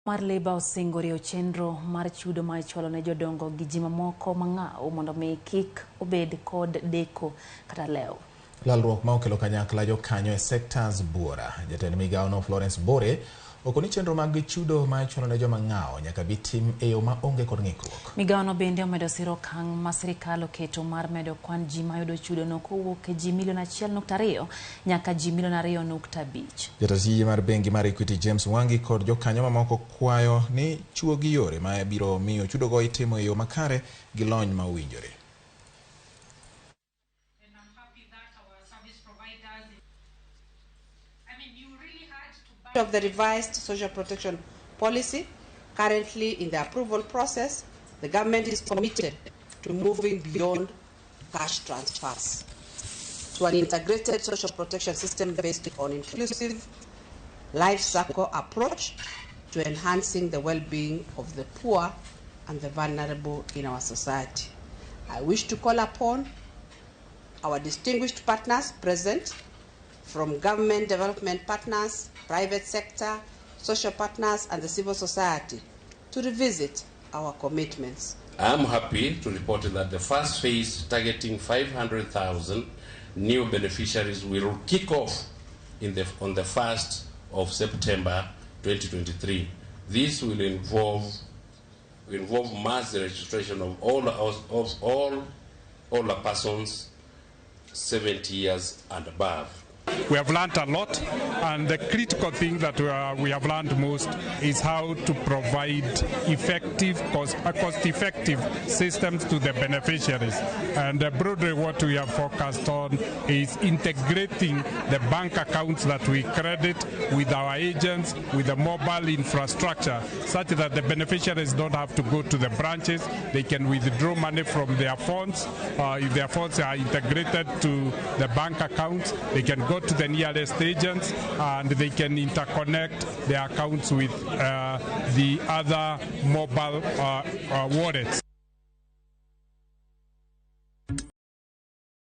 Mar Labour osingo rieyo chenro mar chudo ma ichwalo ne jodongo gi ji mamoko mang'aw mondo mi kik obed kod deko kata lew. Lalruok ma okelo kanyakla jokanyo e sectors buora. Jatend migao no Florence Bore okoni chenro mag chudo ma ichwalo ne joma ng'aw nyaka bi tim e yo ma onge kod ng'ikruok. Migao no bende omedo siro okang' ma sirikal oketo mar medo kwan ji mayudo chudo no kowuok e ji milion 1.2 nyaka ji milion 2.5. Jatend tije mar bengi mar Equity James Mwangi kod jokanyo mamoko kwayo ni chuo gi yore ma biro miyo chudogo itimo e yo makare gi lony ma owinjore. Of the revised social protection policy currently in the approval process, the government is committed to moving beyond cash transfers to an integrated social protection system based on inclusive life cycle approach to enhancing the well-being of the poor and the vulnerable in our society. I wish to call upon our distinguished partners present, from government development partners, private sector, social partners, and the civil society, to revisit our commitments. I am happy to report that the first phase targeting 500,000 new beneficiaries will kick off on the 1st of September 2023. This will involve mass registration of all older persons 70 years and above. We have learned a lot, and the critical thing that we have learned most is how to provide effective, cost-effective systems to the beneficiaries. And broadly what we have focused on is integrating the bank accounts that we credit with our agents, with the mobile infrastructure, such that the beneficiaries don't have to go to the branches. They can withdraw money from their phones. If their phones are integrated to the bank accounts, they can go to the nearest agents and they can interconnect their accounts with the other mobile wallets.